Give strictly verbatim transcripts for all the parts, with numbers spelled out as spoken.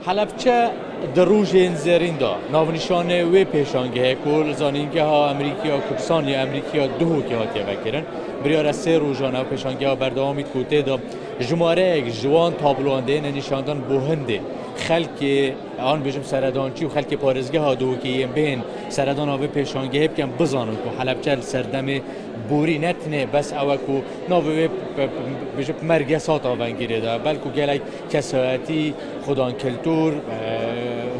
Helebçe di rojên zêrîn de navnîşanê wê pêşangehê ku li Zanîngeha Amerîkî ya Kurdistan ya Amerîkî ya Duhokê hatiye vekirin, biryar e sê rojan ew pêşangeha berdewamî ku tê de jimareyek ji wan tabloan dihêne nîşandan bo hindê xelkê, an bêjim seredançî û xelkê parêzgeha Duhokê yên bên seredana vê pêşangehê bikin, bizanin ku Helebçe li serdemê borî ne tenê bes ew e ku navê wê p-, p-, bêjim mergesata vengirê de, belku gelek kesayetî, xudan kiltûr, e,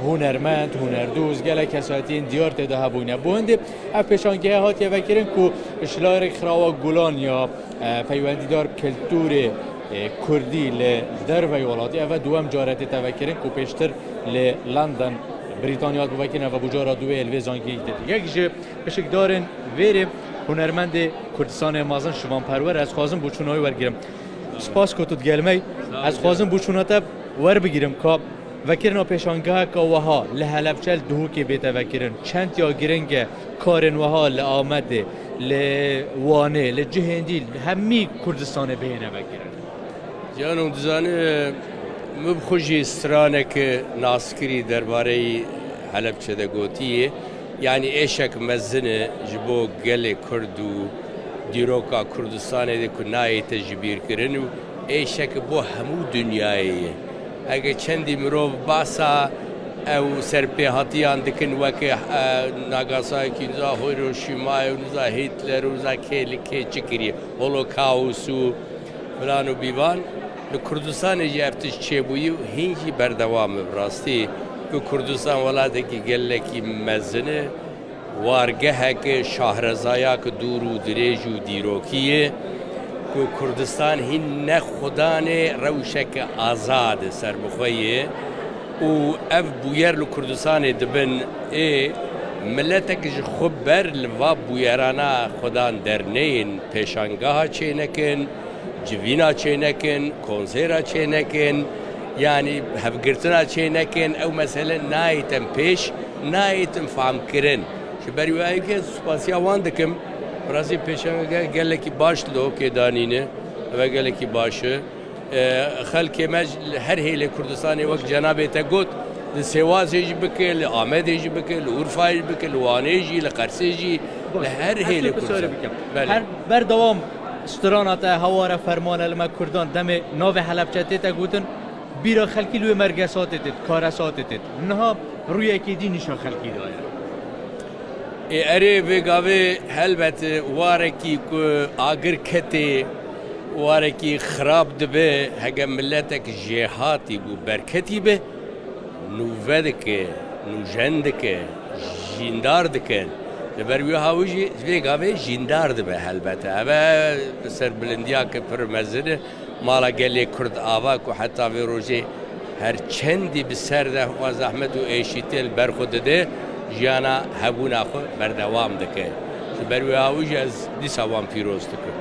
hunermend, hunerdoz, gelek kesayetiyên diyar tê de hebûne. Bo hindê ev pêşangehe hatiye vekirin ku ji layek Xirawa Gulan ya, e, peywendîdar kiltûrê, e, kurdî li derveyî welatî, ev e duwem care tête vekirin ku pêştir li London, Brîtanya, hat vekirin, ev e bo cara duwê li vê zangiyê tê. Yek ji pişikdarên vêrê hunermendê Kurdistanê mezin Şivan Perwer, ez xwazim boçûna wî wergirim. Spas ku tu digel me yî. Ez xwazim boçûna te werbigîrim ka vekirina pêşangeheke wiha li Helebçe, li Duhokê bête vekirin. Çend ya giring e karên wiha li Amedê, li Wanê, li cihên dî, li hemî Kurdistanê bihêne vekirin. Cano dizane, min bi xwe jî stranek naskirî derbareyî Helebçe de gotiye. Yanî êşek mezin e ji bo gelê Kurd û dîroka Kurdistanê de ku nayête jibîrkirin û êşek bo hemû dinyayê ye. Eke çendî mirov basa ew serpêhatiyan dikin weke, e, Nagasaki, niza Hiroşîmayê û niza Hitler û niza kê li kê çi kiriye, Holokaust û filan û bîvan, li Kurdistanê jî ev tişt çêbûyî û hîn jî berdewam e. Bi rastî ku Kurdistan welatekî gelekî mezin e, wargeheke şahrezayake dûr û dirêj û dîrokî ye ku Kurdistan hîn ne xudanê rewşeke azad e, serbixwe ye û ev bûyer li Kurdistanê dibin ê miletek ji xwe ber li va bûyerana xudan derneyên pêşangeha çênekin, civîna çênekin, konsera çênekin, yanî hevgirtina çênekin, ew mesele nayêtin pêş, nayêtin famkirin. Ji ber wê yekê spasiya wan dikim. Rastî pêşange gelekî baş li Duhokê danîne. Ev gelekî baş e. E, xelkê me ji her hêlê Kurdistanê wek cenabê te got, li Sêwasê jî bike, li Amedê jî bike, li Urfayê jî bike, li Wanê jî, li Qersê jî, li her hêlê Kurdistanê. Belê. Her berdewam strana te heware fermane li me Kurdan demê navê Helebçe tête gotin, bîra xelkî li wê mergesatê têt, karesatê têt. Niha rûyekê dî nîşa xelkî daye. Ê erê, vê gavê helbet warekî ku agir ketê, warekî xirab dibe, hege miletek jêhatî bû berketî be, nûve dike, nûjen dike, jîndar dike. Li ber wî hawî jî vê gavê jîndar dibe helbet. Ev e serbilindiyeke pir mezin e. Mala gelê Kurd ava ku heta vê rojê her çendî bi ser de xwe zehmet û êşîtiyên li ber xwe dide, jiyana hebûna xwe berdewam dike. Ji ber wê hawî jî ez dîsa wan pîroz dikim.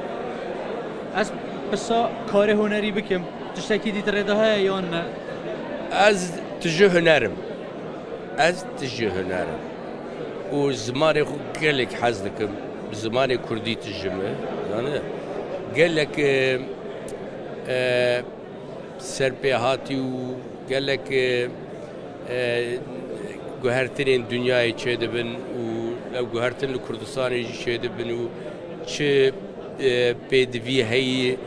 Ez pirsa karê hunerî bikim. Tiştekî dî di rê de heye yan ne? Ez tije huner im. Ez tije huner im. Û zimanê xwe gelek hez dikim. Bi zimanê kurdî tije me. Zanî? Gelek, e, e, serpêhatî û gelek, e, e, guhertinên dinyayê çêdibin û ew guhertin li Kurdistanê jî çêdibin û çi, e, pêdivî heyî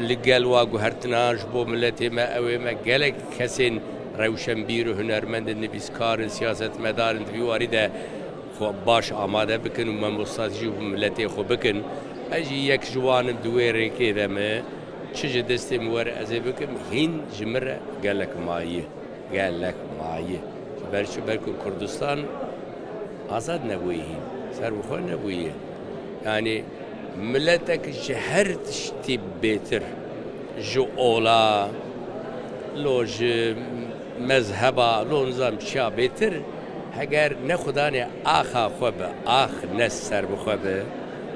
li gel wa guhertina ji bo miletê me, ew ê me gelek kesên rewşenbîr û hunermend in, nivîskar in, siyasetmedar in, di vî warî de xwe baş amade bikin û mamostasî jî bo miletê xwe bikin. Ez jî yek ji wan im, di wê rêkê de me çi ji destê min were ez ê bikim, hîn ji min re gelek maye, gelek maye. Ji ber çi? Ber ku Kurdistan azad nebûye hîn, serbixwe nebûye. Yanî miletek ji her tiştî bêtir, ji ola, lo ji mezheba, lo nizam çiya bêtir, heger ne xudanê axa xwe bi, ax ne serbixwe bi,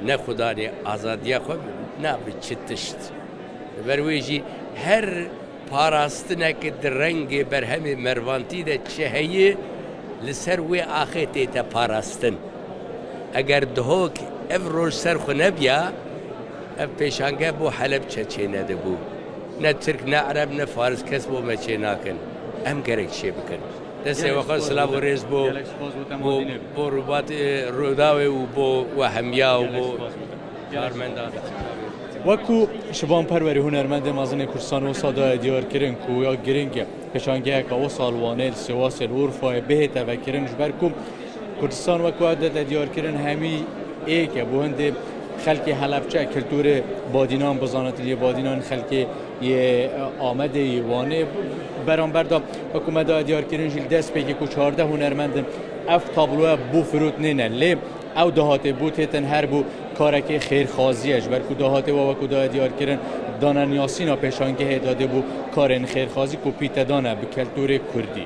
ne xudanê azadiya xwe bi, nabi çi tişt. Li ber wê jî her parastineke di rengê berhemê mervantî de çi heye, li ser wê axê tête parastin. Eger Duhok ev roj ser xwe nebiya, ev pêşange bo Helebçe çênedibû. Ne Tirk, ne Ereb, ne Faris kes bo me çênakin. Em gerek çê bikin. Destê we xwe silav û rêz bo, bo, bo Rûbat, e, Rûdawê û bo we hemiya û bo karmendan. Wekû Şivan Perwerî hunermendê mezin ê Kurdistanê wisa daye diyarkirin ku ya giring e pêşangeheka wisa li Wanê, li Sêwasê, li Urfayê bihête vekirin, ji ber ku Kurdistan wekû ew dete diyarkirin hemî êk e. Bo hindê xelkê Helebçe kulturê badînan bizanit, lê badînan xelkê yê Amedê, yê Wanê. Beramber de wekû me daye diyarkirin jî li destpêkê ku çardeh hunermend in ev tabloya bû firût nêne. Lê ew dahatê bû têtin her bû karekê xêrxazî ye. Ji ber ku dahatê we wekû daye diyarkirin, daneniyasîna pêşangehê dadê bû karên xêrxazî ku pîte dane bi keltûrê kurdî.